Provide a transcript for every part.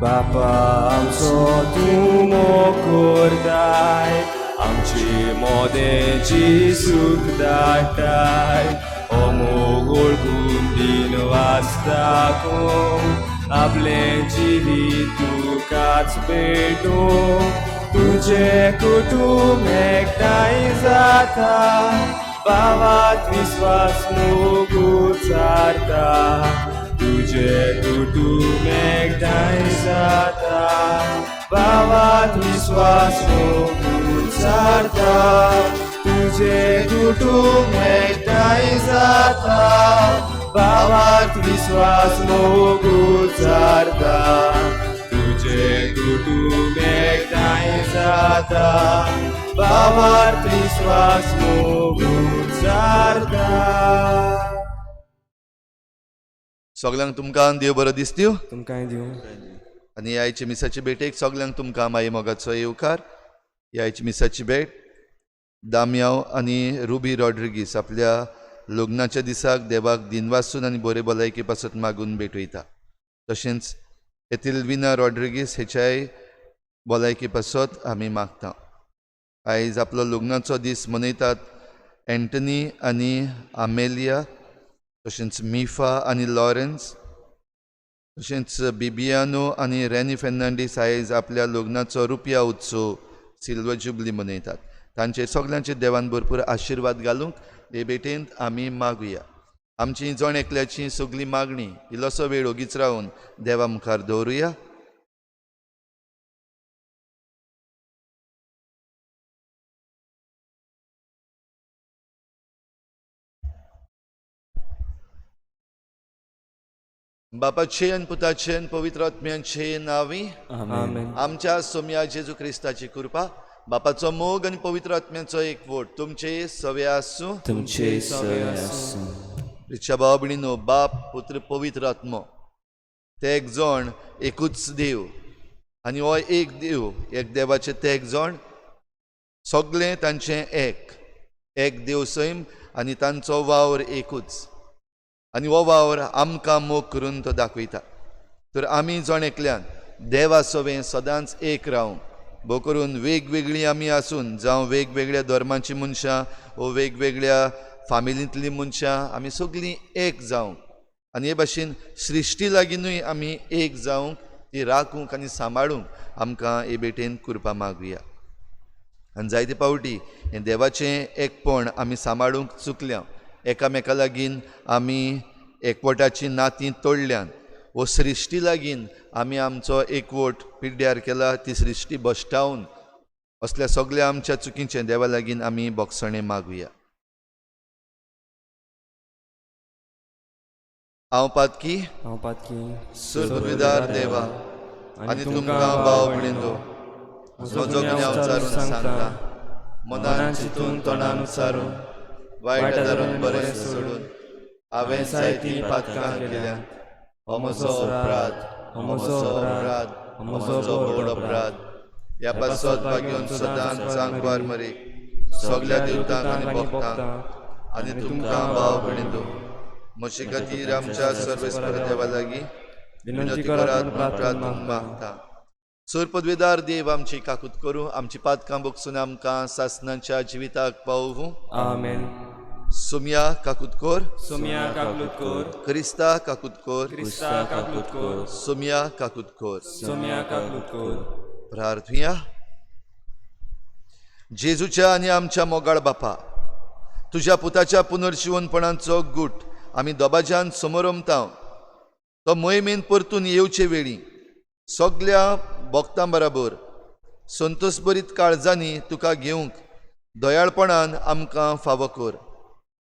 बापा आमचो तूं मोग करताय, आमचे मोदेची सूख धाडटाय. हो मोग वळखून दिन वाचता आपलें जिवीत तुकाच भेटूं. तुजें कुटुंब एकठांय जाता, भावात विस्वास मोग उचारता. तुजें कुटुंब एकठांय जाता, भावात विस्वास मोग उचारता. तुजें कुटुंब एकठांय जाता, भावात विस्वास मोग उचारता. तुजें कुटुंब एकठांय जाता, भावात विस्वास मोग उचारता. सगल्यांक तुमकां देव बरो दिसतीव. तुमकांय दिवं. आनी आयचे मिसाचे भेटेक सगल्यांक तुमकां माई मोगाचो येवकार. ह्या आयची मिसाची भेट दामयाव आनी रुबी रॉड्रिगीस आपल्या लग्नाच्या दिसाक देवाक दिनवासून आनी बरे भलायके पासत मागून भेटयता. तशेंच एथिलविना रॉड्रिगीस हेच्याय भलायके पासत आमी मागता. आयज आपलो लग्नाचो दीस मनयतात एंटनी आनी आमेलिया, तशेंच मिफा आनी लॉरेन्स, तशेंच बिबियानो आनी रॅनी फेर्नांडीस आयज आपल्या लग्नाचो रुपया उत्सव सिल्वर जुबली मनयतात. तांचे सगल्यांचे देवान भरपूर आशिर्वाद घालूंक हे भेटेंत आमी मागुया. आमची जण एकल्याची सगली मागणी इल्लोसो वेळ ओगीच रावन देवा मुखार दवरुया. बापाचे आनी पुताचे आनी पवित्र आत्म्याचे नांवी आमेन. आमच्या सोम्या जेजू क्रिस्ताची कृपा, बापाचो मोग आनी पवित्र आत्म्याचो एकवट तुमचे सवे आसूं. तुमचे सवे आसूं. रिक्षा भाव भयणीनो, बाप पुत्र पवित्र आत्मो ते एक जण एकूच देव आनी हो एक देव एक देवाचे ते एक जण सगळें तांचें एक एक देव सैम आनी तांचो वावर एकूच आनी हो वावर आमकां मोग करून तो दाखयता. तर आमी जण एकल्यान देवा सवें सदांच एक रावूंक भोव करून वेगवेगळीं आमी आसून जावं वेगवेगळ्या धर्माचीं मनशां वो वेगवेगळ्या फामिलींतलीं मनशां आमी सगळीं एक जावंक आनी हे भाशेन सृश्टी लागींनूय आमी एक जावंक ती राखूंक आनी सांबाळूंक आमकां हे भेटेन कृपा मागुया. आनी जायते फावटी हें देवाचें एकपण आमी सांबाळूंक चुकल्या, एकामेका लागीं आमी एकवटाचीं नातीं तोडल्यान वो सृश्टी लागीं आमी आमचो एकवट पिड्ड्यार केला, ती सृश्टी भश्टावन असल्या सगल्या आमच्या चुकीचें देवा लागीं आमी बोगसणें मागुया. हांव पातकी हांव पातकी सुरबुद्दार देवा आनी तुमकां भाव भयणींनो म्हजो गुन्यांव उचारून सांगता, मनान चिंतून तोंडान उचारून वायट धरून बरें सोडून हांवें जायतीं पातकां केल्यात. हो म्हजो अपराध, हो म्हजो अपराध, हो म्हजो व्हड अपराध. ह्या पासत भाग्योन सदांच सांकवार मरे सगल्या देवतांक आनी भक्तांक आनी तुमकां भाव भयणींनो म्हजे खातीर आमच्या सर्वेस्पर देवा लागीं विनंती करात म्हूण प्रार्थना मागता. सूर पदवेदार देव आमची काकूत करूं, आमची पातकां बोगसून आमकां सासनाच्या जिविताक पावूं. आमेन. सुमया काकूत कोर. सोमया काकलूत कोर. क्रिस्ता काकूत कोर. क्रिस्ता काकलूत कोर. सुमया काकूत कोर. सोमया काकलूत कोर. प्रार्थुया. जेजूच्या आनी आमच्या मोगाळ बापा, तुज्या पुताच्या पुनर्जिवनपणाचो गूट आमी दोबाज्यान समोरमता. तो मोहिमेन परतून येवचे वेळी सगल्या भक्तां बराबर संतोषभरीत काळजांनी तुका घेवंक दयाळपणान आमकां फावो कर.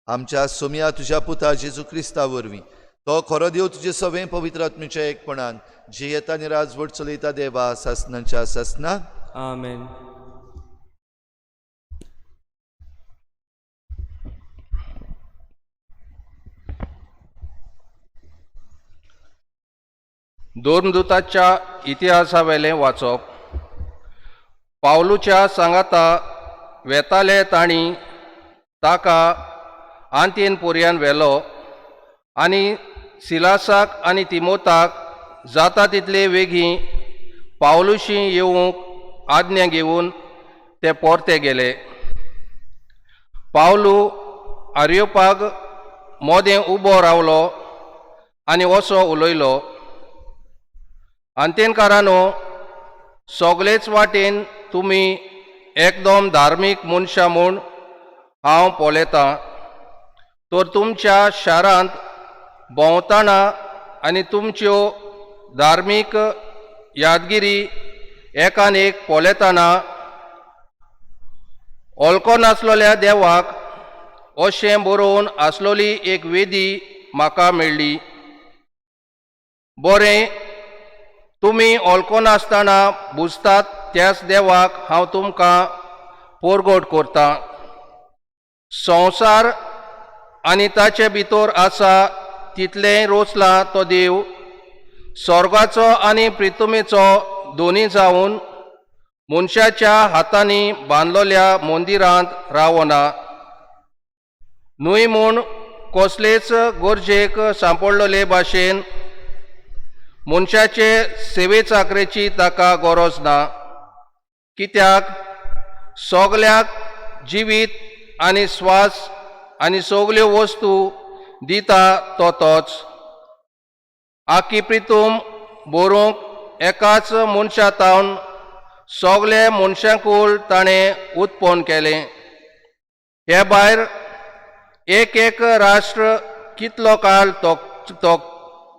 आमच्या सोमया तुज्या पुता जेजू क्रिस्ता वरवीं तो खरो देव तुजे सवें पवित्र आत्म्याच्या एकपणान जियेता आनी राजवट चलयता देवा सासनाच्या सासना. आमेन. धर्मदूताच्या इतिहासावेलें वाचप. पावलूच्या सांगाता वेताले तांणी ताका आंतीन पोरयान व्हेलो आनी सिलासाक आनी तिमोताक जाता तितले वेगीं पावलुशी येवंक आज्ञा घेवन ते परते गेले. पावलू आर्योपाग मोदें उबो रावलो आनी असो उलयलो, आंतेनकारानो, सगलेच वाटेन तुमी एकदम धार्मीक मनशां म्हूण हांव पळयतां. तर तुमच्या शारांत भोंवतना आनी तुमच्यो धार्मीक यादगिरी एकान एक पळयतना ओलको नासलेल्या देवाक अशें बरोवन आसलोली एक वेदी म्हाका मेळ्ळी. बरें, तुमी ओलको नासतना बुजतात त्याच देवाक हांव तुमकां पोरगोट करतां. संवसार आनी ताचे भितर आसा तितलेंय रोचलां तो देव स्वर्गाचो आनी प्रितुमेचो दोनी जावन मनशाच्या हातांनी बांदलोल्या मंदिरांत रावना न्हय म्हूण कसलेच गरजेक सांपडलेले भाशेन मनशाचे सेवे चाकरेची ताका गरज ना. कित्याक सगल्याक जिवीत आनी स्वास आनी सगल्यो वस्तू दिता तो तोच. आकी प्रितूम बरोवंक एकाच मनशा तावन सगळे मनशाकूल ताणें उत्पन्न केलें. हे भायर एक एक राष्ट्र कितलो काळ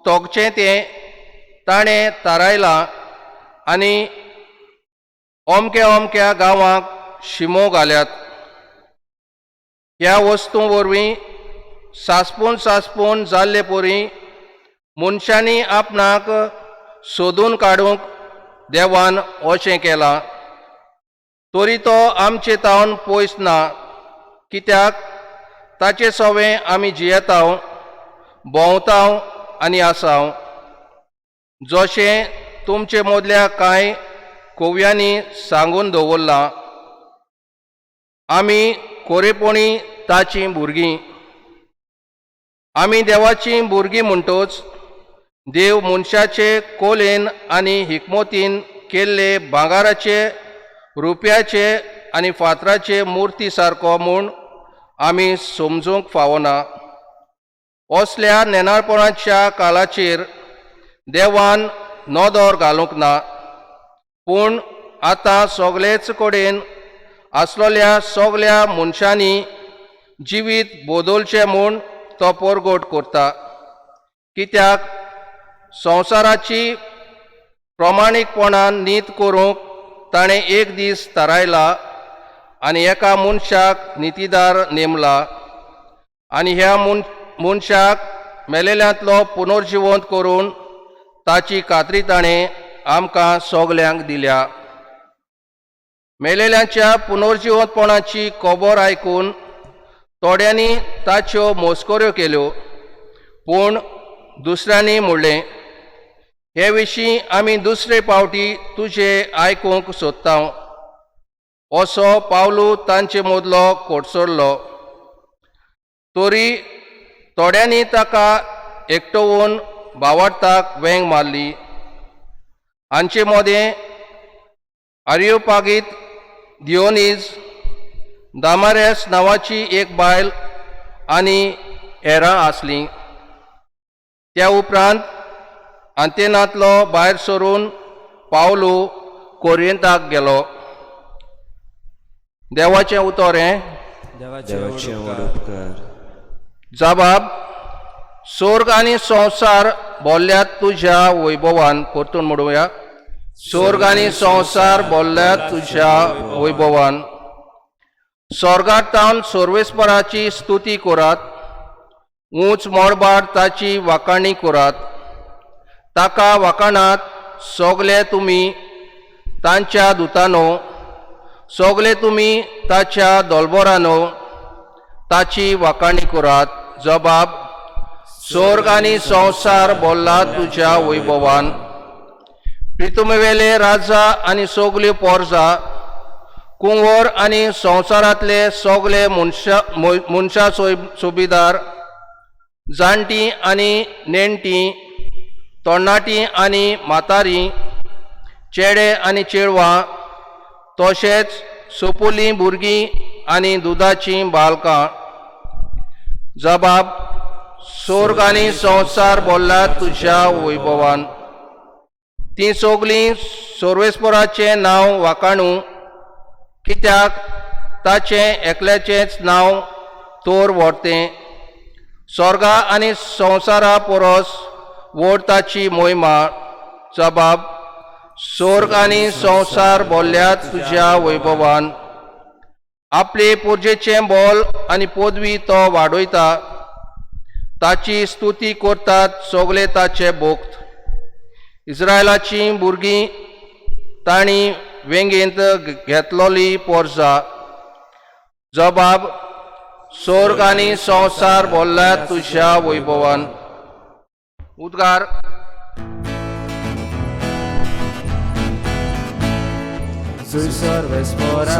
तोगचें तें ताणें थारायलां आनी अमक्या अमक्या गांवांक शिमो घाल्यात. ह्या वस्तूं वरवीं सासपून सासपून जाल्ले परी मनशांनी आपणाक सोदून काडूंक देवान अशें केलां. तरी तो आमचे तावन पयस ना, कित्याक ताचे सवें आमी जियेताव, भोंवताव आनी आसाव. जशें तुमचे मदल्या कांय कव्यांनी सांगून दवरलां, आमी कोरेपणी ताचीं भुरगीं. आमी देवाचीं भुरगीं म्हणटच देव मनशाचे कोलेन आनी हिकमतीन केल्ले भांगाराचे, रुप्याचे आनी फातराचे मुर्ती सारको म्हूण आमी समजूंक फावना. असल्या नेणारपणाच्या काळाचेर देवान नदर घालूंक ना, पूण आतां सगलेच कडेन आसलेल्या सगल्या मनशांनी जिवीत बदलचें म्हूण तो परगट करता. कित्याक संवसाराची प्रमाणीकपणान नीत करूंक ताणें एक दीस थारायला आनी एका मनशाक नितीदार नेमला आनी ह्या मनशाक मेलेल्यांतलो पुनर्जिवंत करून ताची खात्री ताणें आमकां सगल्यांक दिल्या. मेलेल्यांच्या पुनर्जिवंतपणाची खबर आयकून थोड्यांनी ताच्यो मोस्कऱ्यो केल्यो, पूण दुसऱ्यांनी म्हणलें, हे विशीं आमी दुसरे पावटी तुजें आयकूंक सोदता. असो पावलू तांचे मदलो कोटसरलो. तरी थोड्यांनी ताका एकटोवन भावार्थाक वेंग मारली. हांचे मदें आर्योपागीत दियोनीज, दामारेस नांवाची एक बायल आनी हेरां आसलीं. त्या उपरांत आंतेनांतलो भायर सरून पावलू कोरियंताक गेलो. देवाचें उतर हें. देवाचे देवाचे व्हड व्हड उपकार. उपकार. जबाब, स्वर्ग आनी संवसार बोल्ल्यात तुज्या वैभवान. परतून म्हणुया, स्वर्ग आनी संवसार बोल्ल्यात तुज्या वैभवान. स्वर्गात तावन सर्वेस्पराची स्तुती करात, ऊंच मळबार ताची वाखाणी करात. ताका वाखाणात सगले तुमी तांच्या दुतानो, सगले तुमी ताच्या दोलबोरानो ताची वाखाणी करात. जबाब, स्वर्ग आनी संवसार बोल्ला तुज्या वैभवान. प्रितुमेवेले राजा आनी सगल्यो पोरजा, कुंवर आनी संवसारांतले सगले मनशा मनशा सोबीदार, जाणटीं आनी नेणटीं, तरणाटीं आनी म्हातारीं, चेडे आनी चेडवां तशेंच सोपोलीं भुरगीं आनी दुदाचीं बालकां. जबाब सोर्ग आनी संवसार बोल्ला तुज्या वैभवान. तीं सगलीं सोर्वेस्पोराचें नांव वाकाणू, कित्याक ताचें एकल्याचेंच नांव तोर व्हरतें. स्वर्गा आनी संवसारा परस व्हड ताची मोहिमा. जबाब सोर्ग आनी संवसार बोल्ल्यात तुज्या वैभवान. आपले पुर्जेचें बोल आनी पदवी तो वाडयता. ताची स्तुती करतात सगले ताचे भोक्त. इस्रायलाचीं भुरगीं तांणी वेंगेंत घेतलोली पोरसा. जबाब सोर्ग आनी संवसार बोल्ला तुज्या वैभवान. उद्गार. Sui sorves fora,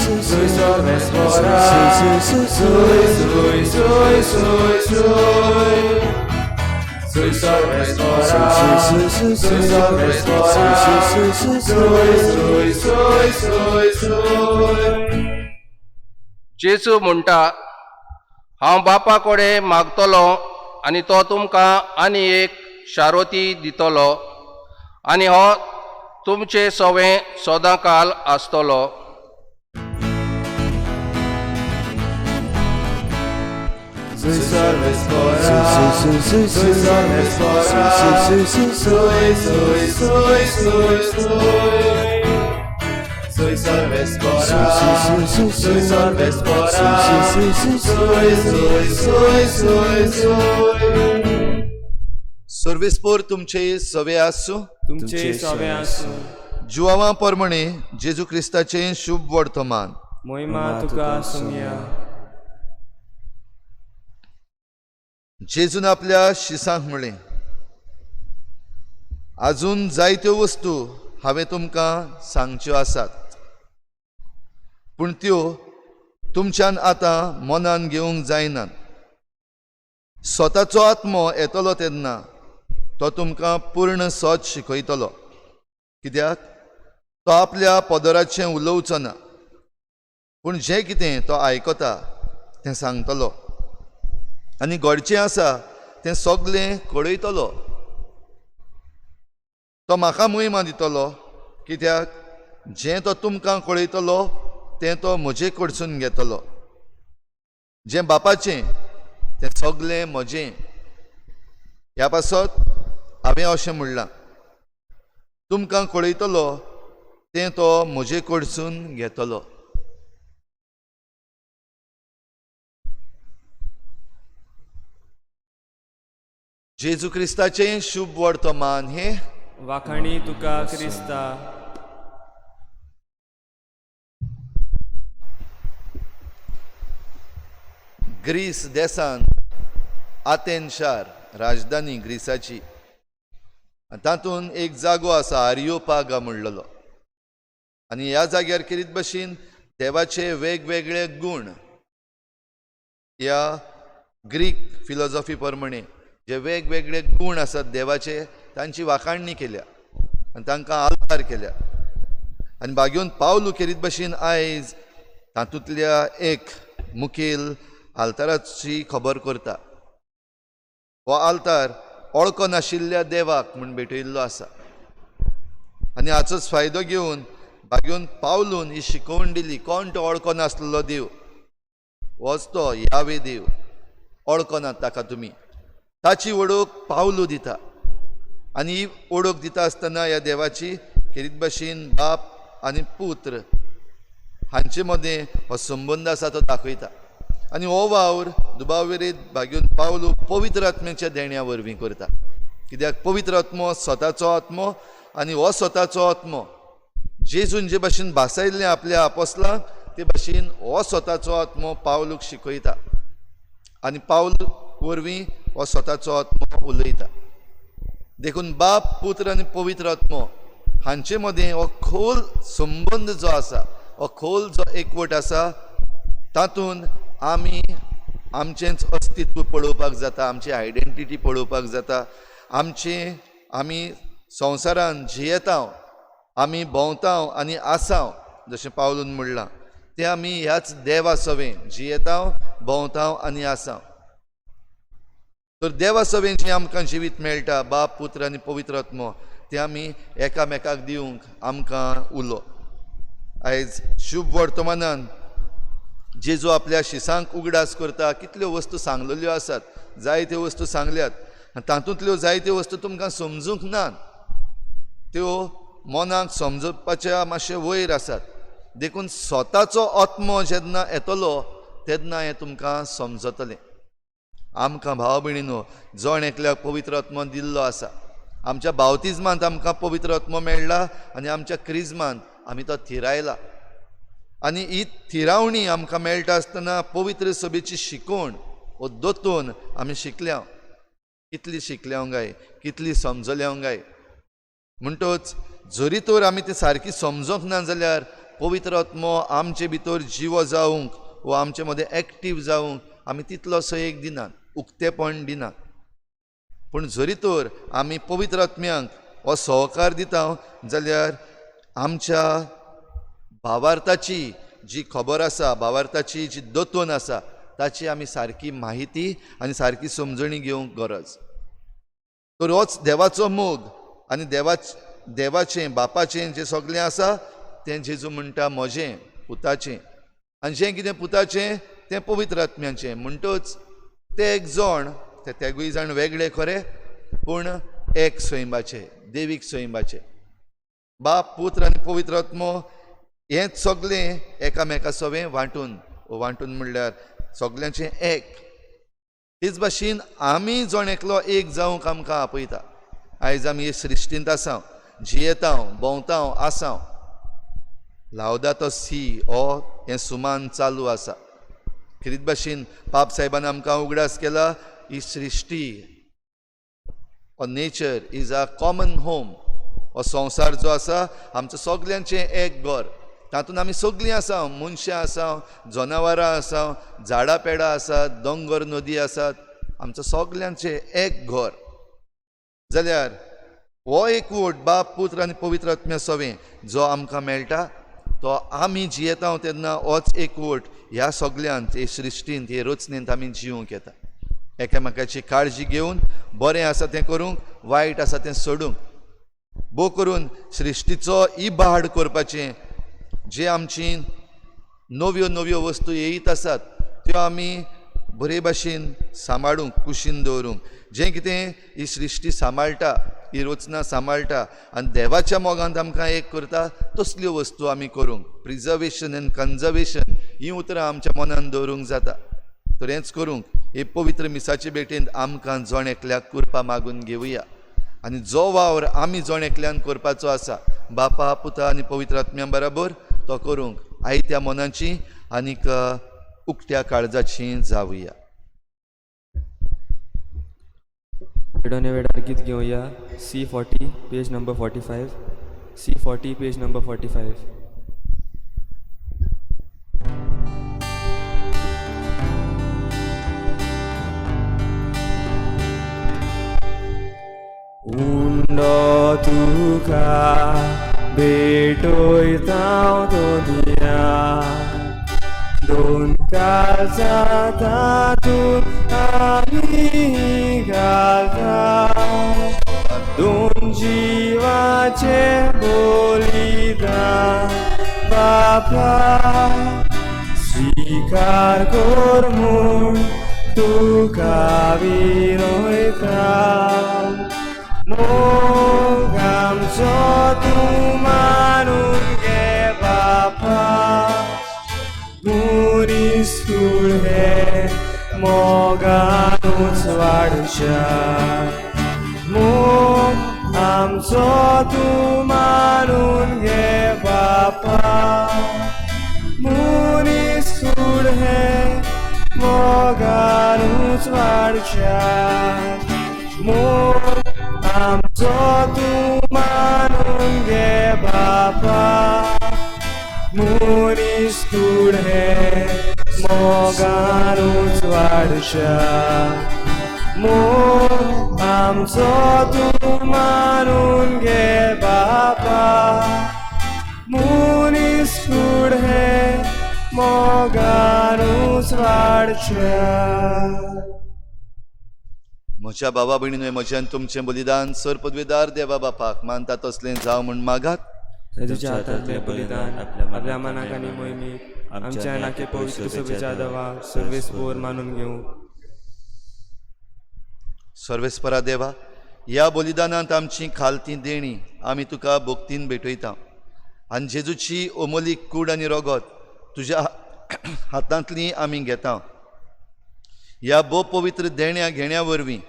sui sorves fora, sui, sui, sui, sui, sui. Sui sorves fora, sui sorves fora, sui, sui, sui, sui, sui. जेजू म्हणटा, हांव बापा कडेन मागतलो आनी तो तुमकां आनी एक शारोती दितलो आनी हो तुमचे सवें सदां काल आसतलो. Sui sorves fora, sui sorves fora, sui, sui, sui, sui, sui. Sui sorves fora, sui sorves fora, sui, sui, sui, sui, sui. सर्वेस्पोर तुमचे सवे आसूं. तुमचे सवे आसूं. जुवावा परमणे जेजू क्रिस्ताचें शुभ वर्तमान. मोहिमा तुका सुमया. जेजून आपल्या शिसांक म्हणलें, आजून जायत्यो वस्तू हांवें तुमकां सांगच्यो आसात, पूण त्यो तुमच्यान आतां मनान घेवंक जायनात. स्वताचो आत्मो येतलो तेन्ना तो तुमकां पूर्ण सत शिकयतलो, कित्याक तो आपल्या पदराचें उलोवचो ना, पूण जें कितें तो आयकता तें सांगतलो आनी घडचें आसा तें सगलें कळयतलो. तो म्हाका मोहिमा दितलो, कित्याक जें तो तुमकां कळयतलो तें तो म्हजे कडसून घेतलो. जें बापाचें तें सगलें म्हजें. ह्या पासत हांवें अशें म्हणलां, तुमकां कळयतलो तें तो म्हजे कडसून घेतलो. जेजू क्रिस्ताचें शुभ वर्तमान हें. वाखाणी तुका क्रिस्ता. ग्रीस देसान आतेन शार राजधानी ग्रीसाची, आनी तातूंत एक जागो आसा आरियोपागा म्हणलेलो, आनी ह्या जाग्यार केरीत भशेन देवाचे वेगवेगळे गूण ह्या ग्रीक फिलॉजॉफी प्रमाणे जे वेगवेगळे गूण आसात देवाचे तांची वाखाणणी केल्या आनी तांकां आल्तार केल्या. आनी बागेवन पावलू केरीत भशेन आयज तातूंतल्या एक मुखेल आल्ताराची खबर करता. हो आल्तार ओळखो नाशिल्ल्या देवाक म्हूण भेटयल्लो आसा, आनी हाचोच फायदो घेवन बागेवन पावलून ही शिकवण दिली, कोण तो ओळखो नासलेलो देव, होच तो यावे देव, ओळखनात ताका तुमी. ताची वळख पावलू दिता, आनी ही वळख दिता आसतना ह्या देवाची केरीत भशेन बाप आनी पुत्र हांचे मदें हो संबंद आसा तो दाखयता. आनी हो वावर दुबावेरीत बागेवन पावलू पवित्र आत्म्याच्या देण्या वरवीं करता, कित्याक पवित्र आत्मो स्वताचो आत्मो, आनी हो स्वताचो आत्मो जेजून जे भाशेन भासायल्लें आपल्या आपोसलांक ते भाशेन हो स्वताचो आत्मो पावलूक शिकयता, आनी पावल वरवीं हो स्वताचो आत्मो उलयता. देखून बाप, पुत्र आनी पवित्र आत्मो हांचे मदें हो खोल संबंद जो आसा, हो खोल जो एकवट आसा, तातूंत आमी आमचेंच अस्तित्व पळोवपाक जाता, आमची आयडेंटिटी पळोवपाक जाता, आमची आमी संवसारान जियेता आमी भोंवताव आनी आसाव जशें पावलून म्हणलां तें आमी ह्याच देवा सवें जियेताव, भोंवताव आनी आसाव. तर देवा सवें जें आमकां जिवीत मेळटा, बाप, पुत्र आनी पवित्र आत्मो, तें आमी एकामेकाक दिवंक आमकां उलो. आयज शुभ वर्तमानान जेजू आपल्या शिसांक उगडास करता. कितल्यो वस्तू सांगलेल्यो आसात, जायत्यो वस्तू सांगल्यात आनी तातूंतल्यो जायत्यो वस्तू तुमकां समजूंक ना, त्यो मनाक समजुपाच्या मातशें वयर आसात. देखून स्वताचो आत्मो जेन्ना येतलो तेन्ना हें तुमकां समजतलें. आमकां भाव भयणीनो जण एकल्याक पवित्र आत्मो दिल्लो आसा. आमच्या बावतिज्मांत आमकां पवित्र आत्मो मेळ्ळा आनी आमच्या क्रिज्मांत आमी तो थिरायला. आनी ही थिरावणी आमकां मेळटा आसतना पवित्र सभेची शिकवण वो दोतोन आमी शिकल्या. कितली शिकल्या गाय, कितली समजल्या गाय. म्हणटच जरी तर आमी ती सारकी समजोंक ना जाल्यार पवित्र आत्मो आमचे भितर जिवो जावंक वो आमचे मदें एक्टीव जावंक आमी तितलोसो एक दिनात, उक्तेपण दिनात. पूण जरी तर आमी पवित्र आत्म्यांक हो सहकार दिता जाल्यार आमच्या भावार्थाची जी खबर आसा, भावार्थाची जी दोतोन आसा, ताची आमी सारकी माहिती आनी सारकी समजणी घेवंक गरज. तर होच देवाचो मोग आनी देवाचें बापाचें जें सगळें आसा तें जेजू म्हणटा म्हजें, पुताचें. आनी जें कितें पुताचें तें पवित्र आत्म्याचें. म्हणटच ते एक जण, ते तेगूय जाण वेगळे खरे, पूण एक सैंबाचे, देवीक सैंबाचे. बाप, पुत्र आनी पवित्र आत्मो हेंच सगळें एकामेका सवें वांटून, वांटून म्हणल्यार सगल्यांचें एक. तेच भाशेन आमी जण एकलो एक जावंक आमकां आपयता. आयज आमी हे सृश्टींत आसाव, जियेताव, भोंवताव, आसाव. लावदातो सी हो हें सुमान चालू आसा. खेरीत भाशेन पाप साहेबान आमकां उगडास केला, ही सृश्टी हो nature is a common home. हो संवसार जो आसा आमचो सगल्यांचें एक घर, तातूंत आमी सगळीं आसा, मनशां आसा, जनावरां आसा, झाडां पेडां आसात, दोंगर नदी आसात, आमचो सगल्यांचें एक घर. जाल्यार हो एकवट बाप, पुत्र आनी पवित्र आत्म्या सवें जो आमकां मेळटा तो आमी जियेता तेन्ना होच एकवट ह्या सगल्यांत, हे सृश्टींत, हे रचनेंत आमी जिवंक येता. एकामेकाची काळजी घेवन बरें आसा तें करूंक, वायट आसा तें सोडूंक, भोव करून सृश्टीचो इबाड करपाचें जे आमची नव्यो नव्यो वस्तू येयत आसात त्यो आमी बरे भाशेन सांबाळूंक, कुशीन दवरूंक. जें कितें ही सृश्टी सांबाळटा, ही रचना सांबाळटा आनी देवाच्या मोगांत आमकां एक करता तसल्यो वस्तू आमी करूंक. प्रिजर्वेशन एंड कन्जर्वेशन हीं उतरां आमच्या मनान दवरूंक जाता. तर हेंच करूंक हे पवित्र मिसाचे भेटेंत आमकां जण एकल्याक कृपा मागून घेवया. आनी जो वावर आमी जण एकल्यान करपाचो आसा बापा, पुता आनी पवित्र आत्म्या बराबर तो करूंक आयत्या मनाची आनीक उक्त्या काळजाची जावया. वेडोने वेळार गीत घेवया. C40 page number 45. C40 page number 45. उंडो तुका भेटोयता दोनिया, दोन काळजा तातूंत आमी घालता, दोन जिवाचे बलिदान बापा स्वीकार कर म्हूण तुका विनयता. मोग आमचो तूं मानून घे बापा, मनीस कूळ हें मोगानूच वाडच्या. मोग आमचो तूं मानून घे बापा, मनीस कूळ हें मोगानूच वाडच्या. मोग आमचो तूं मानून घे बापा, मनीस कूळ हें मोगानूच वाडच्या. मोग आमचो तूं मानून घे बापा, मनीस कूड हें मोगानूच वाडच्या. म्हज्या बाबा भयणीन म्हज्यान तुमचें बलिदान सर पदवेदार देवा बापाक मानता तसलें जावं म्हूण मागात. जेजूच्या हातांतलें बलिदान आपल्या मनाक आनी मोहिमेक आमच्या नाके पवित्र सभेच्या दवा सर्वेस्पोर मानून घेवं. सर्वेस्परा देवा, ह्या बलिदानांत आमची खालती देणी आमी तुका भक्तीन भेटयता आनी जेजूची अमोलीक कूड आनी रगत तुज्या हातांतली आमी घेता. ह्या भोव पवित्र देण्या घेण्या वरवीं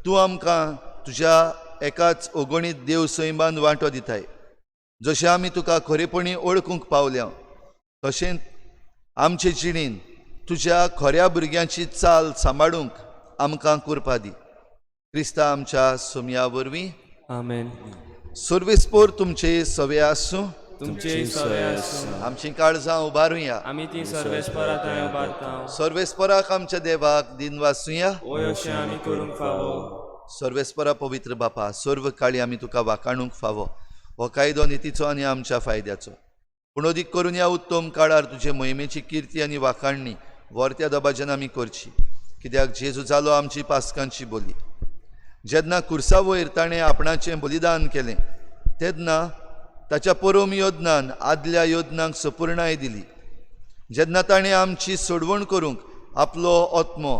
तूं आमकां तुज्या एकाच अगणीत देव सैमान वांटो दिताय. जशें आमी तुका खरेपणी वळखूंक पावल्या तशेंच आमचे जिणेन तुज्या खऱ्या भुरग्यांची चाल सांबाळूंक आमकां कृपा दी. क्रिस्ता आमच्या सोमया वरवीं. आमेन. सर्वेस्पोर तुमचे सवे आसूं. तुमचे सवे आसूं. आमची काळजां उबारुया. आमी ती सर्वेस्परा थंय उबारता. सर्वेस्पराक आमच्या देवाक दिनवासुया. वय अशें आमी करूंक फावो. सर्वेस्परा पवित्र बापा, सर्व काळी आमी तुका वाकाणूंक फावो. हो कायदो नितीचो आनी आमच्या फायद्याचो, पूण अदीक करून ह्या उत्तम काळार तुजे मोहिमेची किर्ती आनी वाखाणणी वर्त्या दबाज्यान आमी करची, कित्याक जेजू जालो आमची पास्कांची बोली. जेन्ना कुर्सा वयर ताणें आपणाचें बलिदान केलें तेन्ना ताच्या परम योजनान आदल्या योजनांक सपुर्णाय दिली. जेन्ना ताणें आमची सोडवण करूंक आपलो आत्मो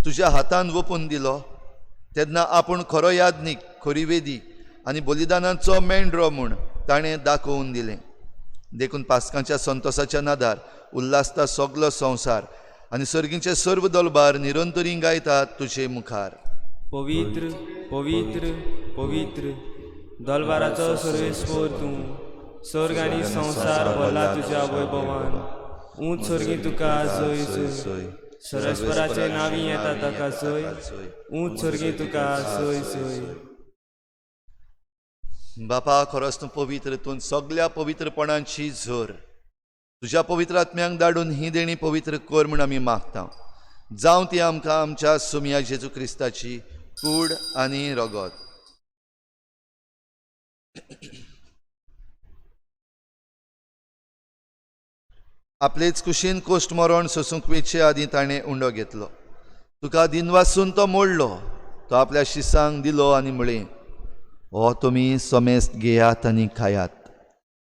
तुज्या हातान वपून दिलो तेन्ना आपूण खरो याज्ञीक, खरी वेदी आनी बलिदानाचो मेंढरो म्हूण ताणें दाखोवन दिलें. देखून पास्कांच्या संतोसाच्या नादार उल्हासता सगलो संवसार आनी सर्गीचे सर्व दलबार निरंतरी गायतात तुजे मुखार. पवित्र पवित्र पवित्र दलबाराचो सर्वेस्पोर तूं, स्वर्ग आनी संवसार भरला तुज्या वैभवान. ऊंच स्वर्गी तुका जय जय, सर्वेस्पराचे नांवी येता ताका जय, ऊंच स्वर्गी तुका जय जय. बापा, खरोच तूं पवित्र, तूं सगल्या पवित्रपणाची झर. तुज्या पवित्र आत्म्यांक धाडून ही देणी पवित्र कर म्हूण आमी मागता. जावं ती आमकां आमच्या सुमया जेजू क्रिस्ताची कूड आनी रगत. आपलेच कुशीन कोश्ट मरण सोसूंक वेचे आदीं ताणें उंडो घेतलो. तुका दिनवासून तो मोडलो, तो आपल्या शिसांक दिलो आनी म्हळें, हो तुमी समेस्त घेयात आनी खायात,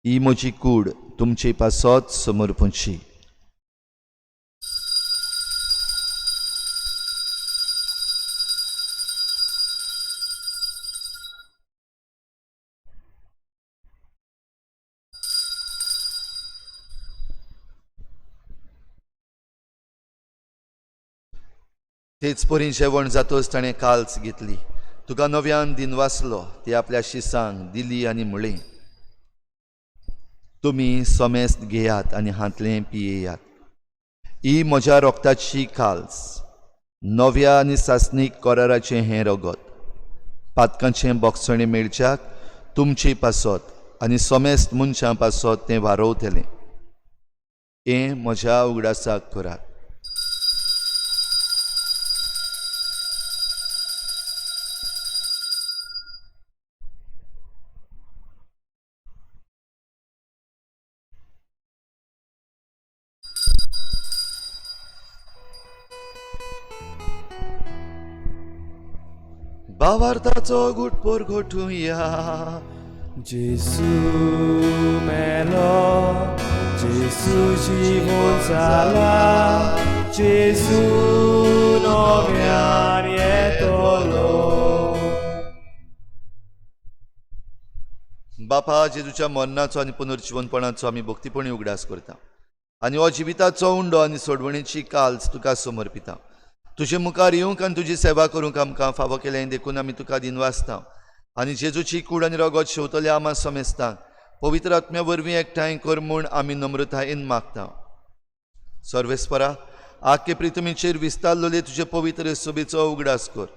ही म्हजी कूड तुमचे पासत समर्पूची. तेच परी जेवण जातच ताणें काल्स घेतली, तुका नव्यान दिनवासलो, ती आपल्या शिसांक दिली आनी म्हळें, तुमी समेस्त घेयात आनी हांतलें पियेयात, ही म्हज्या रोगताची काल्स, नव्या आनी सासणीक कराराचें हें रगत, पातकांचें बोगसणें मेळच्याक तुमचे पासत आनी समेस्त मनशां पासत तें वारोवतलें. हें म्हज्या उगडासाक करात. भावार्थाचो गुटपोर गोठुया. जेजू मेलो, जेजू जिवोन जाला, जेजू नव्यान येतलो. बापा, जेजूच्या मरणाचो आनी पुनर्जिवनपणाचो आमी भक्तीपणी उगडास करता आनी हो जिविताचो उंडो आनी सोडवणीची काल्स तुका समर्पिता. तुजे मुखार येवंक आनी तुजी सेवा करूंक आमकां फावो केलें देखून आमी तुका दिनवासता आनी जेजूची कूड आनी रगत शेवतले आमा समेस्तांक पवित्र आत्म्या वरवीं एकठांय कर म्हूण आमी नम्रतायेन मागता. सर्वेस्परा, आख्खे प्रितमीचेर विस्तारलेले तुजे पवित्र सभेचो उगडास कर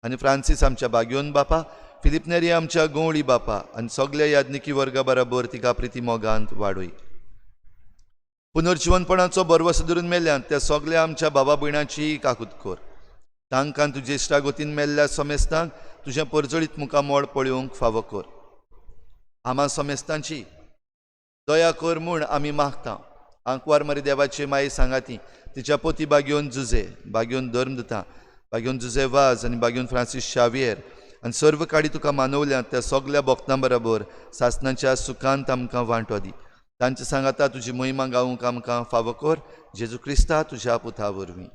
आनी फ्रांसीस आमच्या बागयोन बापा, फिलीप नेरी आमच्या गवळी बापा आनी सगल्या याज्ञिकी वर्गा बराबर तिका प्रिती मोगांत वाडय. पुनर्जिवनपणाचो बरवस धरून मेल्यान त्या सगल्या आमच्या बाबा भयणाची काकूत कर. तांकां तुजे इश्टागतीन मेल्ल्या समेस्तांक तुजें परजळीत मुखामळ पळोवंक फावो कर. आमा समेस्तांची दया कर म्हूण आमी मागता. आंकवार मरे देवाचे माये सांगाती तिच्या पोती बागेवन जुजे, बागेवन धर्म दिता, बागेवन जुजे वाज आनी बागेवन फ्रांसीस शावियर आनी सर्व काडी तुका मानवल्या त्या सगल्या भक्तां बरोबर सासणाच्या सुखांत आमकां वांटो दी. तांचे सांगाता तुजी महिमा गावूंक आमकां फावो कर, जेजू क्रिस्ता तुज्या पुता वरवीं.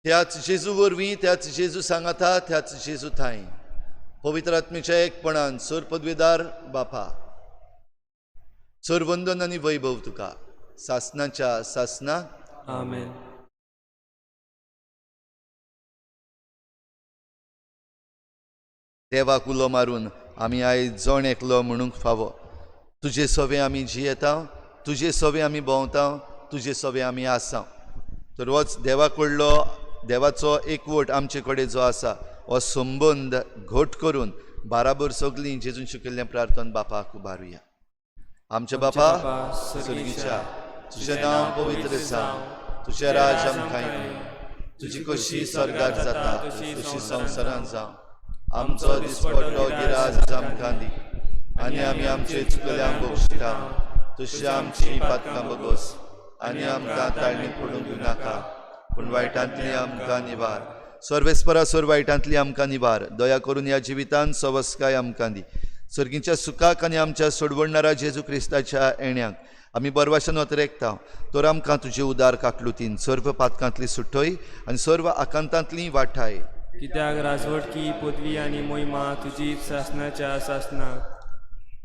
त्याच जेजू वरवीं, त्याच जेजू सांगाता, त्याच जेजू थांय पवित्र आत्मेच्या एकपणान सर पदवेदार बापा, सर वंदन आनी वैभव तुका सासनाच्या सासना. आमेन. देवाक उलो मारून आमी आयज जण एकलो म्हणूंक फावो, तुजे सवे आमी जियेता, तुजे सवे आमी भोंवता, तुजे सवे आमी आसा. तर होच देवा कडलो देवाचो एकवट आमचे कडेन जो आसा हो संबंद घट करून बाराबर सगलीं जेजून शिकयल्लें प्रार्थन बापाक उबारुया. आमच्या बापा सर्गीच्या, तुजें नांव पवित्र जावं, तुजें राज आमकां येवं, तुजी कशी स्वर्गार जाता तशी संवसारांत जावं. आमचो दिसपट्टो गिराज आमकां दी आनी आमी आमचे चुकल्यांक बक्षिता तशी आमची पातकां बगोस आनी आमकां ताळणी पडूंक दिवनाका, पूण वायटांतली आमकां निवार. सर्वेस्परा सर वायटांतली आमकां निवार. दया करून ह्या जिवितान सवस्काय आमकां दी. सर्गीच्या सुखाक आनी आमच्या सोडवणणारा जेजू क्रिस्ताच्या येण्याक आमी बरवाशान वतरेकता, तर आमकां तुजे उदार काकलुतीन सर्व पातकांतली सुटय आनी सर्व आकांतांतली वाठाय. कित्याक राजवटकी पदवी आनी मोहिमा तुजी सासनाच्या सासनाक.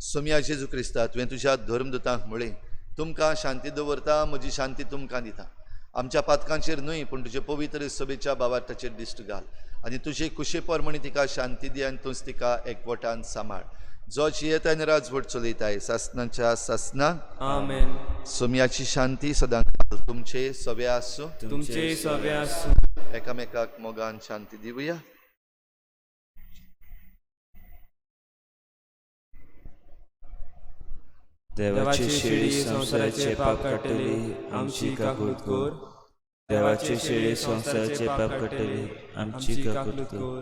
सोमया जेजू क्रिस्ता, तुवें तुज्या धर्मदूतांक म्हळें, तुमकां शांती दवरता, म्हजी शांती तुमकां दिता. आमच्या पातकांचेर न्हय पूण तुजे पवित्र सभेच्या बावार्थाचेर दिश्ट घाल आनी तुजे कुशे प्रमाणे तिका शांती दी आनी तूंच तिका एकवटान सांबाळ, जो जियेता आनी राजवट चलयताय सासनाच्या सासना. आमेन. सोमयाची शांती सदां तुमचे सवे आसूं, तुमचे सवे आसूं. एकामेकाक मोगान शांती दिवया. देवाची शेळी संवसाराचे पाप काडटली, आमची काकूत कर. देवाची शेळी संवसाराचे पाप काडटली, आमची काकूत कर.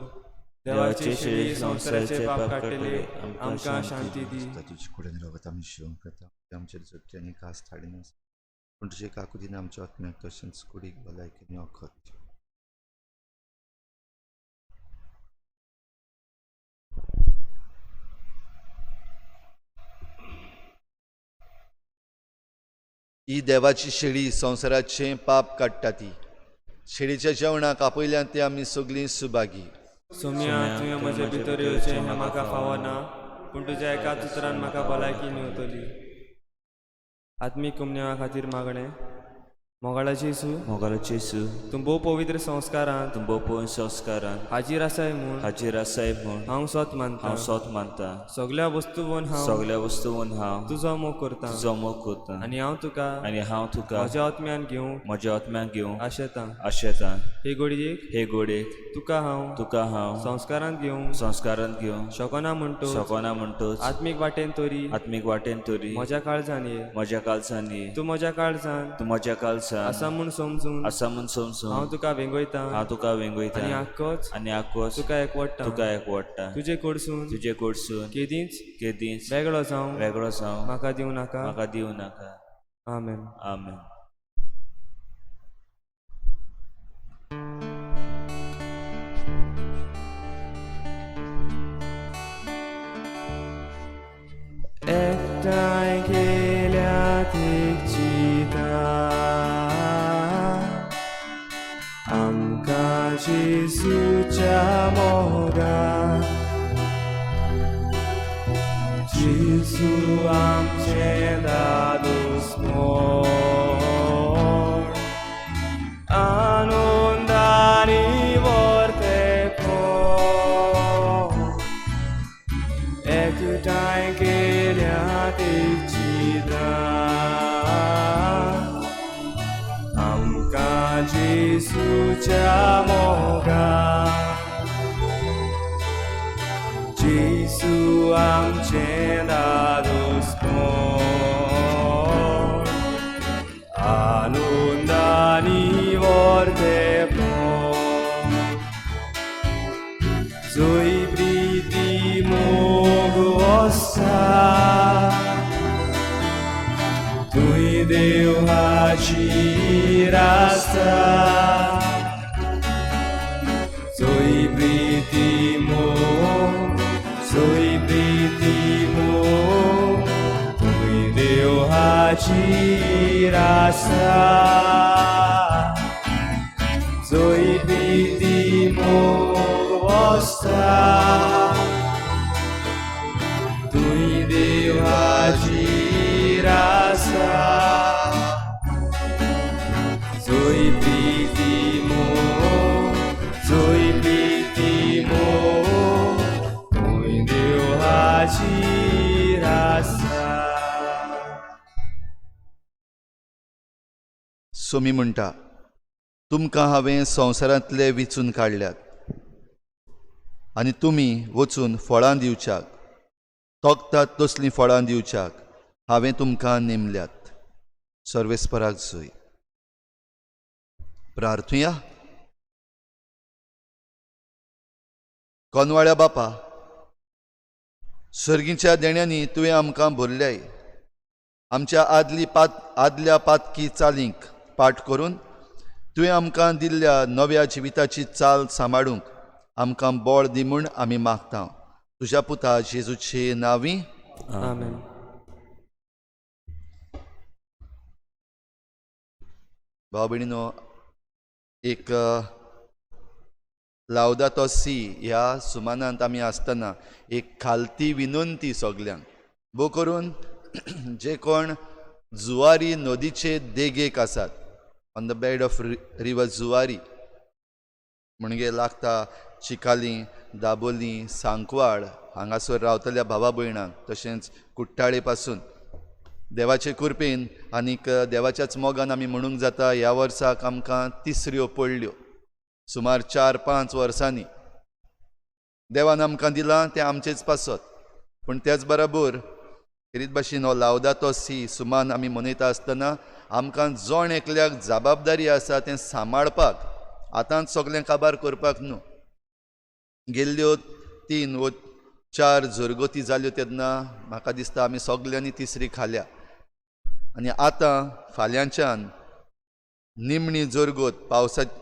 देवाची शेळी संवसाराचे पाप काडटली, आमकां शांती दी. तुजी कुडेन रावत आमी शिवंक करता, आमचेर जोडटी आनी कास थाडिनास, पूण तुजे काकुतीन आमच्या आत्म्याक तशेंच कुडीक भलायकी आनी वखद. ही देवाची शेळी संवसाराचें पाप काडटा ती शेळीच्या जेवणाक आपयल्यान ती आमी सगळीं सुभागी. सोम्या, तुवें म्हजे भितर येवचें हें म्हाका फावना, पूण तुज्या एकाच उतरान म्हाका भलायकी मेवतली. आत्मीक कुमन्या खातीर मागणें. मोगाळा जेजू, मोगाळा जेजू, तूं भोव पवित्र संस्कारांत, तूं भोव पवित्र संस्कारांत हाजीर आसाय म्हूण, हाजीर आसाय म्हूण हांव सोत मानता, हांव सोत मानता. सगल्या वस्तूवन हांव, सगल्या वस्तूवन हांव तुजो मोग करता, तुजो मोग करता. आनी हांव तुका, आनी हांव तुका म्हज्या आत्म्यान घेवंक, म्हज्या आत्म्यान घेवंक आशेता. आशेता. हे घडयेक, हे घडयेक तुका हांव, तुका हांव संस्कारांत घेवंक, संस्कारांत घेवंक शकना म्हणटोच, शकना म्हणटोच आत्मीक वाटेन तरी, आत्मीक वाटेन तरी म्हज्या काळजान ये, म्हज्या काळजान ये. तूं म्हज्या काळजान, तूं म्हज्या काळजान आसा म्हूण समजून, आसा म्हूण समजून हांव तुका वेंगयता, हांव तुका वेंगयता, आनी आक्कोच आनी आक्कोच तुका एकवडटा, तुका एकवडटा. तुजे कडसून, तुजे कडसून केदींच केदींच वेगळो जावं वेगळो जावं म्हाका दिवं नाका. म्हाका दिवं नाका. आमेन. आमेन. एकठांय केल्या चिता आमकां जेजूच्या मोगान, जेजू आमचें दादोस मोर, आनंदानी वर्तेपण, एकठांय केल्या चिता आमकां जेजूच्या मोगान, जेजू आमचें दादोस कोण, आनंदानी वर्तेपण. आसा तुंय देव हाजीर आसा सोय प्रीती मोग सोय प्रीती मोग तुंय देव हाजीर आसा सोय प्रीती मोग वसता तुंय देव हाजीर आसा जोय प्रीती मोग जोय प्रीती मोग तुंय देव हाजीर आसा. सोमी म्हणटा, तुमकां हांवें संवसारांतले विचून काडल्यात आनी तुमी वचून फळां दिवच्याक, तोखतात तसलीं फळां दिवच्याक हांवें तुमकां नेमल्यात. सर्वेस्पराक जय. प्रार्थुया. कोनवाळ्या बापा, सर्गीच्या देण्यांनी तुवें आमकां भरल्याय. आमच्या आदली पात आदल्या पातकी चालींक पाठ करून तुवें आमकां दिल्ल्या नव्या जिविताची चाल सांबाळूंक आमकां बळ दी म्हूण आमी मागता, तुज्या पुता जेजूचे नांवी. आमेन. भाव भयणीनो, एक लावदातो सी ह्या सुमानांत आमी आसतना एक खालती विनंती सगल्यांक, भोव करून जे कोण जुवारी नदीचे देगेक आसात, on the bed of river Zuari, म्हणजे लागता चिकाली, दाबोली, सांकवाळ हांगासर रावतल्या भावा भयणांक, तशेंच कुट्टाळे पासून देवाचे कृपेन आनीक देवाच्याच मोगान आमी म्हणूंक जाता, ह्या वर्साक आमकां तिसऱ्यो पडल्यो सुमार 4-5 वर्सांनी. देवान आमकां दिलां तें आमचेच पासत, पूण त्याच बराबर खेरीत भाशेन हो लावदातो सी सुमान आमी मनयता आसतना आमकां जण एकल्याक जबाबदारी आसा तें सांबाळपाक, आतांच सगळें काबार करपाक न्हू. गेल्ल्यो 3 व 4 जोरगती जाल्यो तेन्ना म्हाका दिसता आमी सगल्यांनी तिसरी खाल्या, आनी आतां फाल्यांच्यान निमणी जोरगत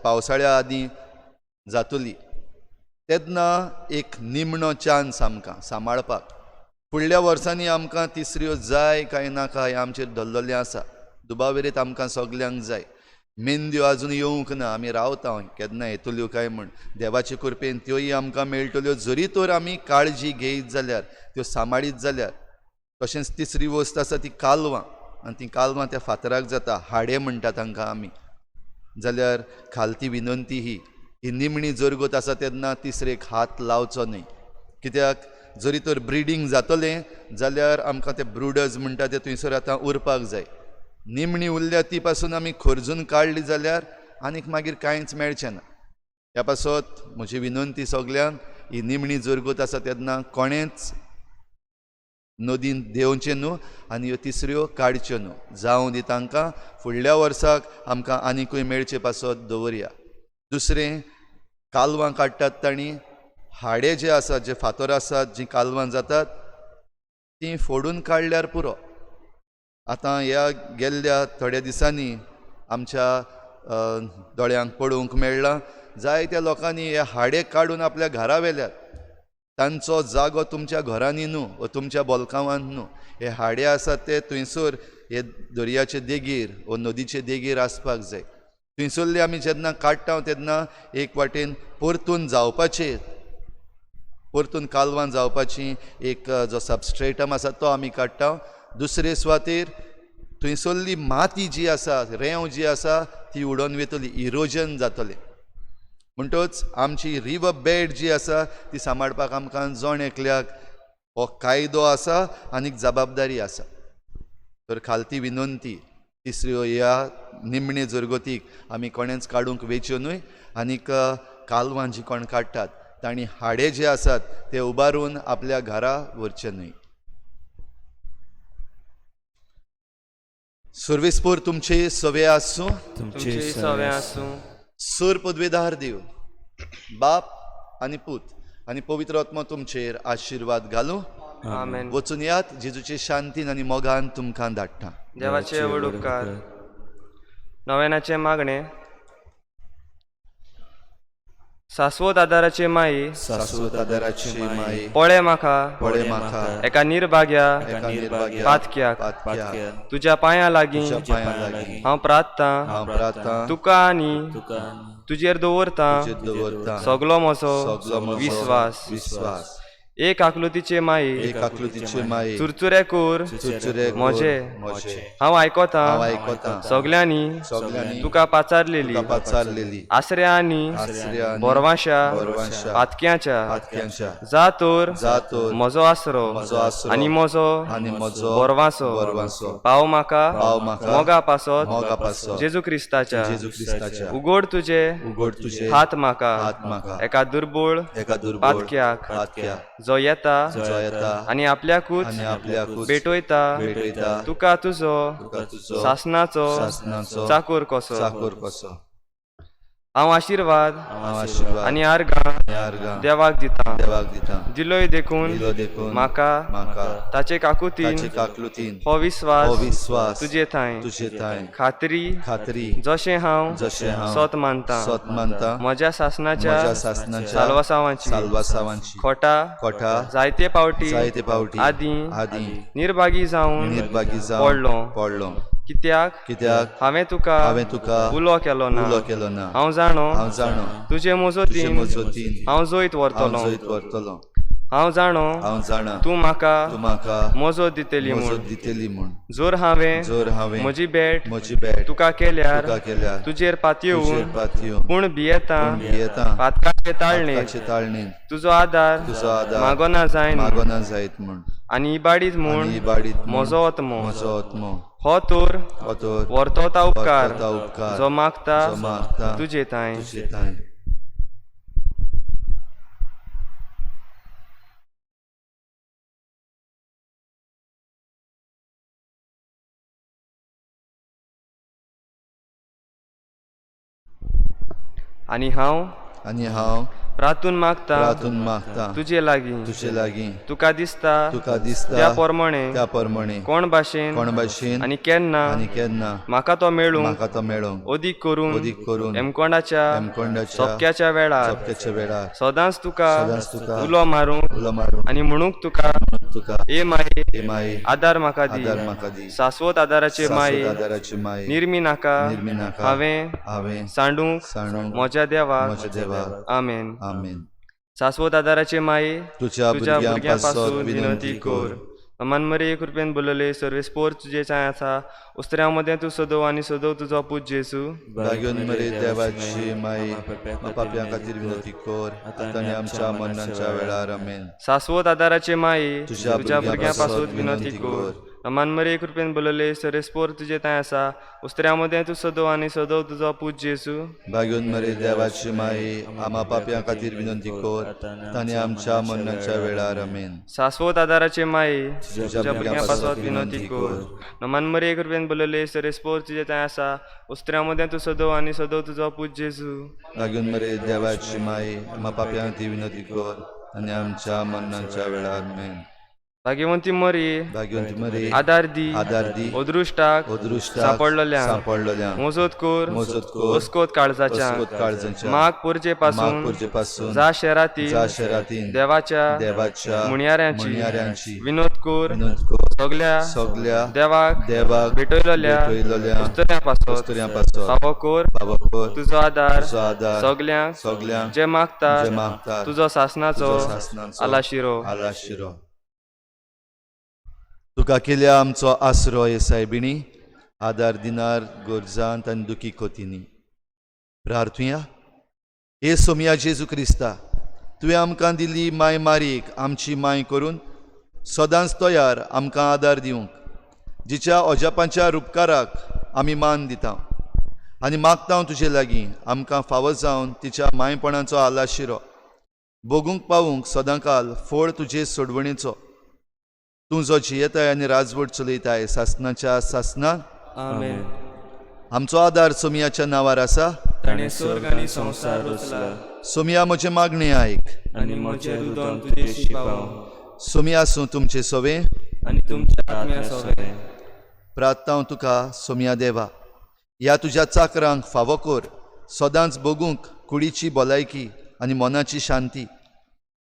पावसाळ्या आदीं जातली, तेन्ना एक निमणो चान्स आमकां सांबाळपाक. फुडल्या वर्सांनी आमकां तिसऱ्यो जाय काय नाका हें आमचेर धरलेलें आसा. दुबावेरीत आमकां सगल्यांक जाय. मेंदयो आजून येवंक ना, आमी रावता केन्ना येतल्यो काय म्हूण. देवाचे कृपेन त्योय आमकां मेळटल्यो, जरी तर आमी काळजी घेयत जाल्यार, त्यो सांबाळीत जाल्यार. तशेंच तिसरी वस्त आसा ती कालवां, आनी ती कालवां त्या फातराक जाता, हाडे म्हणटा तांकां आमी. जाल्यार खालती विनंती ही, ही निमणी जोरगत आसा तेन्ना तिसरेक हात लावचो न्हय, कित्याक जरी तर ब्रिडींग जातलें जाल्यार आमकां ते ब्रुडर्स म्हणटा ते थंयसर आतां उरपाक जाय. निमणी उरल्या ती पासून आमी खोर्जून काडली जाल्यार आनीक मागीर कांयच मेळचें ना. ह्या पासत म्हजी विनंती सगल्यांक, ही निमणी जोरगत आसा तेन्ना कोणेंच नदीन देंवचें न्हू आनी ह्यो तिसऱ्यो काडच्यो न्हू. जावं दी तांकां, फुडल्या वर्साक आमकां आनिकूय मेळचे पासत दवरया. दुसरें, कालवां काडटात तांणी हाडे जे आसात, जे फातर आसात, जीं कालवां जातात तीं फोडून काडल्यार पुरो. आतां ह्या गेल्ल्या थोड्या दिसांनी आमच्या दोळ्यांक पळोवंक मेळ्ळां, जायत्या लोकांनी हे हाडे काडून आपल्या घरा व्हेल्यात. तांचो जागो तुमच्या घरांनी न्हू वा तुमच्या बोलकांवांत न्हू. हे हाडे आसात ते थंयसर हे दर्याचे देगेर वा नदीचे देगेर आसपाक जाय. थंयसरले आमी जेन्ना काडटा तेन्ना एक वाटेन परतून जावपाचे, परतून कालवां जावपाची एक जो सबस्ट्रेटम आसा तो आमी काडटा. दुसरे सुवातेर थंयसरली माती जी आसा, रेंव जी आसा ती उडोवन वयतली, इरोजन जातलें. म्हणटच आमची रिवर बेड जी आसा ती सांबाळपाक आमकां जण एकल्याक हो कायदो आसा आनीक जबाबदारी आसा. तर खालती विनंती, तिसऱ्यो ह्या निमणे जोरगतीक आमी कोणेंच काडूंक वेच्यो न्हय, आनीक कालवां जी कोण काडटात तांणी हाडे जे आसात ते उबारून आपल्या घरा व्हरचे न्हय. सर्वेस्पोर तुमचे सवे आसूं, तुमचे सवे आसूं. सूर पदवेदार देव बाप आनी पूत आनी पवित्र आत्मा तुमचेर आशिर्वाद घालूं. आमेन. वचून यात, जेजूचे शांतीन आनी मोगान तुमकां धाडटा. देवाचे व्हड उपकार. नव्यानाचें मागणें. सास्वत आदाराचे माई, सास्वत आदाराची माई, पळे म्हाका, पळे म्हाका, एका निर्भाग्या एका निर्भाग्या पातक्याक, पातक्याक, तुज्या पांयां लागीं तुज्या पांयां लागीं हांव प्रार्थना हांव प्रार्थना तुका आनी तुका तुजेर दवरतां तुजेर दवरतां सगलो म्हजो सगलो म्हजो विस्वास. विस्वास. एक आकृतीचे माई, एक आकृतीची माई, चुरचुरे कोर चुरचुरे कोर म्हजे, म्हजे, हांव आयकतां हांव आयकतां सगल्यांनी सगल्यांनी तुका पाचारलेली तुका पाचारलेली आसऱ्या आनी आसऱ्या आनी बोरवांशा बोरवांशा पातक्याच्या पातक्यांच्या जा तर जा तर म्हजो आसरो म्हजो आसरो आनी म्हजो आनी म्हजो बोरवांसो बोरवांसो पाव म्हाका पाव म्हाका मोगा पासत मोगा पासत जेजू क्रिस्ताच्या. जेजू क्रिस्ताच्या. उगड तुजे उगड तुजे हात म्हाका हात म्हाका एका दुर्बळ एका दुर्बळ पातक्याक पातक्याक जो येता जो येता आनी आपल्याकूच आनी आपल्याकूच भेटयता भेटयता तुका तुजो तुका तुजो सासनाचो सासनाचो चाकोर कसो. चाकोर कसो. हांव आशिर्वाद हांव आशिर्वाद आनी आर्गां आनी आर्गां देवाक दिता. देवाक दिता. दिलोय देखून दिलो देखून म्हाका म्हाका ताचे काकुतीन ताचे काकलुतीन हो विस्वास हो विस्वास तुजे थांय तुजे थांय खात्री खात्री जशें हांव जशें हांव सत मानता सत मानता म्हज्या सासनाच्या म्हज्या सासनाच्या साल्वासांवाची साल्वासावांची खोटा कोठा जायते पावटी जायते पावटी आदीं आदीं निर्भागी जावन निर्भागी जावन पडलो. पडलो. कित्याक कित्याक हांवें तुका हांवें तुका उलो केलो ना. उलो केलो ना. हांव जाणो हांव जाणो तुजे तुजे मजतीन मजतीन हांव जैत हांव व्हरतलो. जैत व्हरतलो. हांव जाणो हांव जाणा तूं म्हाका तूं म्हाका मजत दितली म्हूण. मजत दितली म्हूण. जर हांवें जर हांवें म्हजी भेट म्हजी भेट तुका केल्यार तुका केल्यार तुजेर पातयेवन तुजेर पातयेवन पूण भियेता भियेता पातकाचे ताळणेर पातकाचे ताळणेन तुजो आदार तुजो आदार मागोना जायना मागोना जायत म्हूण आनी इबाडीत म्हूण आनी इबाडीत म्हूण म्हजो आत्मो म्हजो आत्मो हो तर हो तर व्हरतोता उपकार व्हरतोता उपकार जो मागता जो मागता तुजे थांय. तुजे थांय. आनी हांव आनी हांव प्रातून मागता प्रातून मागता तुजे लागीं तुजे लागीं तुका दिसता तुका दिसता त्या प्रमाणे त्या प्रमाणे कोण भाशेन कोण भाशेन आनी केन्ना आनी केन्ना म्हाका तो मेळूंक म्हाका तो मेळोंक अदीक करून अदीक करून हेमकोंडाच्या हेमकोंडाच्या सोपक्याच्या वेळार सोपक्याच्या वेळार सदांच तुका सदांच तुका उलो मारूंक उलो मारूंक आनी म्हणूंक तुका तुका ए माये हे माये आदार म्हाका दी. आदार म्हाका दी. सास्वत आदाराचे माये सास्वत आदाराची माये निर्मी नाका निर्मी नाका हांवें हांवें सांडूंक सांडूंक म्हज्या देवाक. म्हज्या देवाक. आमेन. आमेन. सास्वत आदाराचे माये तुज्या तुज्या भुरग्यां भुरग्यां पासत पासून विनंती विनंती कर. कर. अमान मरे कृपेन बोलले सर्वे स्पोर तुजे चाय आसा उस्त्र्या मदें तूं सदोव आनी सदोव तुजो पूत जेजू. भाग्योन मरे देवाची माई पापयां खातीर विनंती कर आतां आनी आमच्या मरणाच्या वेळार. आमेन. सास्वत आदाराचे माये तुज्या तुज्या भुरग्यां भुरग्यां पासत पासून विनंती विनंती कर. कर. अमान मरे कृपेन बोलले सर्वे स्पोर तुजे तांय आसा उस्त्र्या मदें तूं सदोव आनी सदोव तुजो पूत जेजू. भाग्योन मरे देवाची माई आमा पापयां खातीर विनंती कर आतां आनी आमच्या मरणाच्या वेळार. आमेन. सास्वत आदाराचे माये तुज्या तुज्या भुरग्यां भुरग्यां पासत पासत विनंती विनंती कर. कर. नमान मरे कृपेन बोलले सर्वे स्पोर तुजे तांय आसा उस्त्र्या मदें तूं सदोव आनी सदोव तुजो पूत जेजू. भाग्योन मरे देवाची माई आमा पापयां खातीर विनंती कर आनी आमच्या मरणाच्या वेळार. आमेन. भाग्यवंती मरी भाग्यवंती मरे आदार दी आदार दी अदृश्टाक अदृश्टाक सांपडलेल्यांक सांपडलेल्यांक मोजत कर मोजत कर अस्कोत काळजाच्या अस्कोत काळजाच्या माग पोरचे पासून पोरचे पासून जा शेराती जा शेरातीन देवाच्या देवाच्या म्हणयाऱ्यांची म्हणयाऱ्यांची विनोद कर विनोद कर सगल्या सगल्या देवाक देवाक भेटयलेल्या भेटयलेल्या उस्तऱ्यां पासत उस्तऱ्यां पासत फावो कर फावो कर तुजो आदार तुजो आदार सगल्यांक सगल्यांक जे मागतात जे मागतात तुजो सासनाचो तुजो सासनाचो आलाशिरो. आलाशिरो. तुका केल्या आमचो आसरो हे सायबिणी आदार दिनार गोरजांत आनी दुखी कोतींनी. प्रार्थुया. हे सोमया जेजू क्रिस्ता, तुवें आमकां दिल्ली माय मारीक आमची माय करून सदांच तयार आमकां आदार दिवंक, जिच्या अजापांच्या रुपकाराक आमी मान दिता आनी मागता तुजे लागीं आमकां फावो जावन तिच्या मायपणाचो आलाशिरो भोगूंक पावूंक सदांकाल फळ तुजे सोडवणेचो. तूं जो जियेताय आनी राजवट चलयताय सासनाच्या सासनाक. आमेन. आमचो आदार सोमयाच्या नांवार आसा. ताणें स्वर्ग आनी संवसार रचला. सोमया म्हजें मागणें आयक आनी म्हजें रुदन तुजेशी पावो. सोमी आसूं तुमचे सोवे. आनी तुमच्या आत्म्या सोवे. प्रार्थना तुका सोमया देवा, ह्या तुज्या चाकरांक फावो कर सदांच भोगूंक कुडीची भलायकी आनी मनाची शांती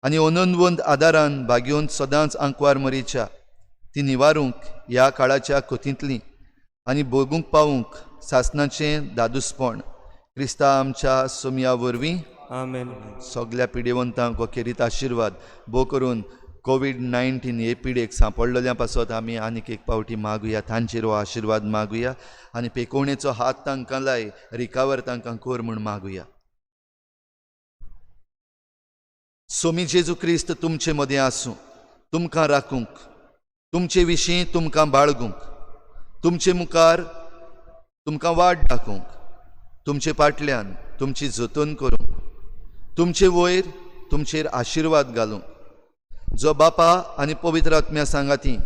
आनी अनंतवंत आदारान भागयोवन सदांच आंकवार मरीच्या ती निवारूंक ह्या काळाच्या कोतींतली आनी भोगूंक पावूंक सासणाचें दादूसपण क्रिस्ता आमच्या सोमया वरवीं. आमेन. सगल्या पिडेवंतांक हो खेरीत आशिर्वाद भो करून कोवीड-19 हे पिडेक सांपडलेल्या पासत आमी आनीक एक पावटी मागुया, तांचेर हो आशिर्वाद मागुया आनी पेकोवणेचो हात तांकां लाय, रिकावर तांकां कर म्हूण मागुया. सोमी जेजू क्रिस्त तुमचे मदें आसूं, तुमकां राखूंक, तुमचे विशीं तुमकां बाळगूंक, तुमचे मुखार तुमकां वाट दाखोवंक, तुमचे फाटल्यान तुमची जतन करूंक, तुमचे वयर तुमचेर आशिर्वाद घालूंक, जो बापा आनी पवित्र आत्म्या सांगाती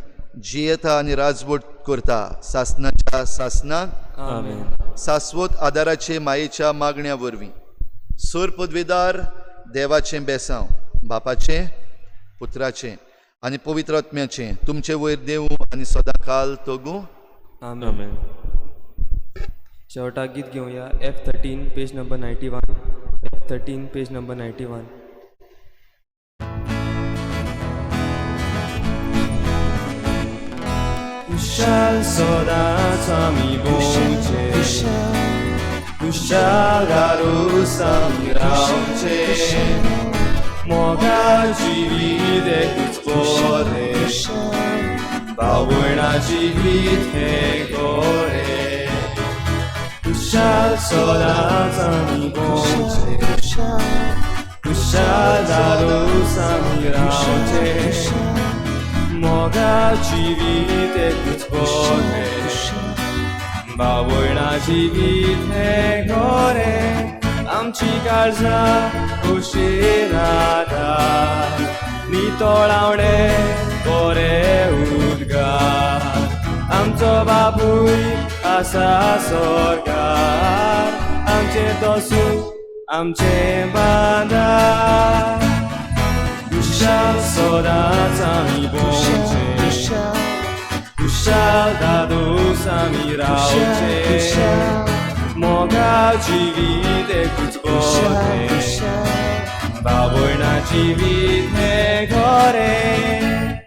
जियेता आनी राजवट करता सासनाच्या सासनाक. आमेन. सास्वत आदाराचे मायेच्या मागण्या वरवीं सर पदवेदार देवाचें बेसांव बापाचें पुत्राचें आनी पवित्र आत्म्याचें तुमचे वयर देवूं आनी सदां काल तगूं. आमेन. आमेन. शेवटाक गीत घेवया F13 page number 91, F13 page number 91. Kushal सदांच आमी भोंवचे, कुशाल दारूस आमी रावचे, मोगा जिवीत एकूच बरें, भावणां जिवीत हें गोरें. कुशाल सदांच आमी भोंवचे, कुशाल दारूस आमी रावचे, मोगा जिवीत एकूच बरें, बावळणा जिवीत हें गोरें. आमची काळजां खोशी राहता, नितळावणे बरे उद्गार, आमचो बापूय आसा सरकार, आमचें तसू आमचें बांदार. कुशाल सदांच आमी भोंवचे, कुशाल दादूस आमी रावचे, मोगा जिवीत एकूच बरें, बावळणा जिवीत हें गोरें.